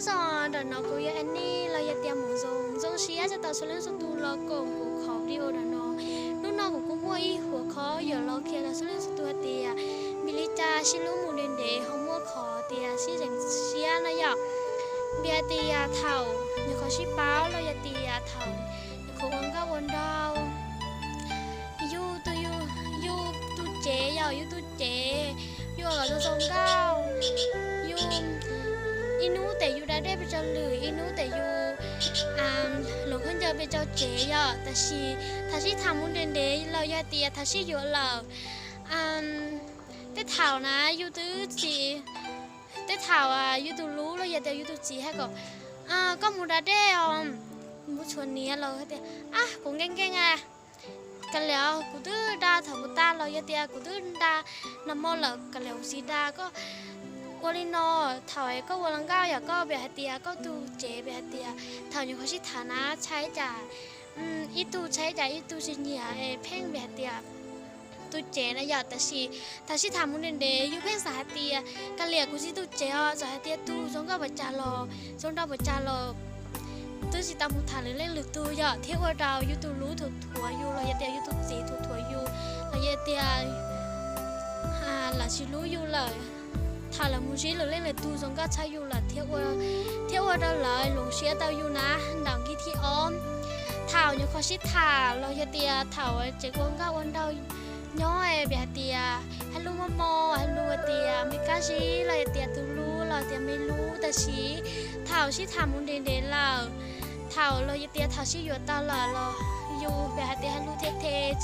Zos, ntawm no kuv yog Annie los yog tias Mus Zoo. Zoo siab tau txhua leej txhua tus los koom kuv qhov video ntawm no. Hnub no kuv kuj muaj ib huam qhov yuav los qhia rau txhua leej txhua tus hais tias vim li cas sib hlub mus ntev ntev ho muaj qhov tias sib zeem siab no yom. Vim hais tias thaum nyuam qhuav sib paub los yog tias thaum nyuam qhuav ua nkauj ua nraug, yus tus, yus, yus tus tsev yom, yus tus tsev, yus los zoo zoo nkauj, yus ib hnub tes yus da dej pes tsawg lwm, ib hnub tes yus hluas nkauj ncaws pes tsawg tsev yom. Tab sis thaum sib tham mus ntev ntev los yog hais tias thaum sib yuav lawm, tej thaum na yus twb tsis, tej thaum yus tus hlub los yog tias yus tus txiv hais kom koj mus da dej os, mus tshuav hniav los tias, ab, kuv nkees nkees a, kav liam, kuv twb da thaum mus tas los yog tias kuv twb da nag hmo lawm, kav liam kuv tsis da. Koj ua li no, thaum koj ua hluas nkauj yog koj vim hais tias koj tus tsev vim hais tias thaum nyuam qhuav sib tham na ntshai cas ib tug, ntshai cas ib tug tsis nyiam es pheej vim hais tias tus tsev na yom. Tab sis thaum sib tham mus ntev ntev yus pheej xav hais tias kav liam kuv tsis tus tsev os, txawm hais tias tus zoo nkauj npaum cas los, zoo nraug npaum cas los twb tsis tau mus tham lwm leej lwm tus yom, thiab ua rau yus tus hlub thuam thuam yus los yog tias yus tus txiv thuam thuam yus los yog tias lawv tsis hlub yus lawm. Thaum lawv mus ntsib lwm leej lwm tus zoo nkauj tshaj yus lawm thiab ua, thiab ua rau lawv hloov siab tau yus na. Ntaus nkig thib ob, thaum nyuam qhuav sib tham los yog tias thaum tseem ua nkauj ua nraug nyob vim hais tias hais lus mos mos, hais lus hais tias me kab zib los yog tias tus hlub los tias me hlub. Tab sis thaum sib tham mus ntev ntev lawm, thaum los yog tias thaum sib yuav tau lawm los yus vim hais tias hais lus them them,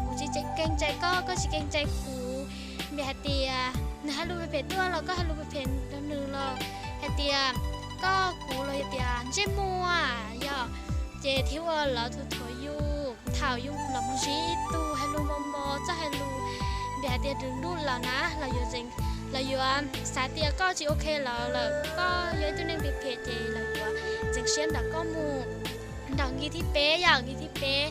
kuv tsis kees cai koj, koj tsis kees cai kuv. Vim hais tias nws hais lus phem phem tuaj los koj hais lus phem phem rau nws los hais tias koj kuv los yog tias ntsej muag yom, ces thiaj ua lawv thuam thuam yus. Thaum yus los mus ntsib ib tug hais lus mos mos, txawj hais lus, vim hais tias tus hlub lawm na, los yuav, los yuav xav tias koj tsis ok lawm, koj yog ib tug neeg phem phem ces los yuav txeev siab ntaus koj mus. Ntaus nkig thib peb yom, nkig thib peb,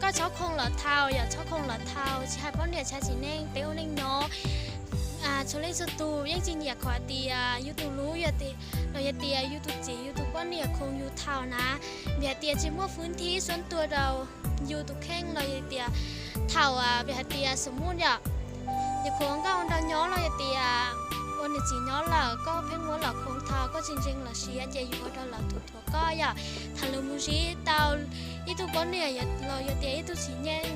koj txhob khoo lawm thaum, yog txhob khoo lawm thaum, tsis hais poj niam tsis hais txiv neej, peb ua neej nyob txhua leej txhua tus yeej tsis nyiam qhov tias yus tus hlub los yog tias yus tus txiv yus tus poj niam khoo yus thaum na. Vim hais tias tsis muaj fwv thib xuab tuag rau yus tus kheej los yog tias thaum, vim hais tias xus muj yom, yus khoo nkauj nraug nyob los yog tias ua niam txiv nyob lawm koj pheej muab lawv khoo thaum koj tsis ntseeg lawv siab ces yus ua rau lawv thuam thuam koj yom. Thaum lawv mus ntsib tau ib tug poj niam los yog tias ib tug txiv neej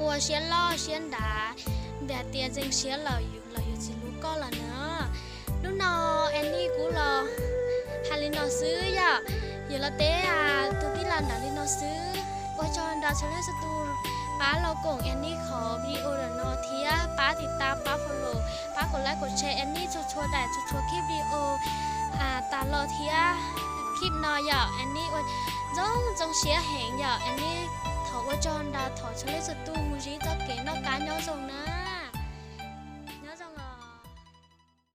ua siab loj siab nrav, vim hais tias ntseeg siab lawm los yuav tsis hlub koj lawm na. Hnub no Annie kuv los hais li no xwb yom, yuav los teb tus tij laug ntawd li no xwb. Ua tsaug ntau txhua leej txhua tus pab los koom Annie qhov video ntawm no thiab pab tiv tas pab follow, pab kom like kom share Annie txhua txhua daim txhua txhua clip video tas los thiab clip no yom. Annie ua zoo zoo siab heev yom. Annie thov ua tsaug ntau, thov txhua leej txhua tus mus ntsib txoj kev noj qab nyob zoo na.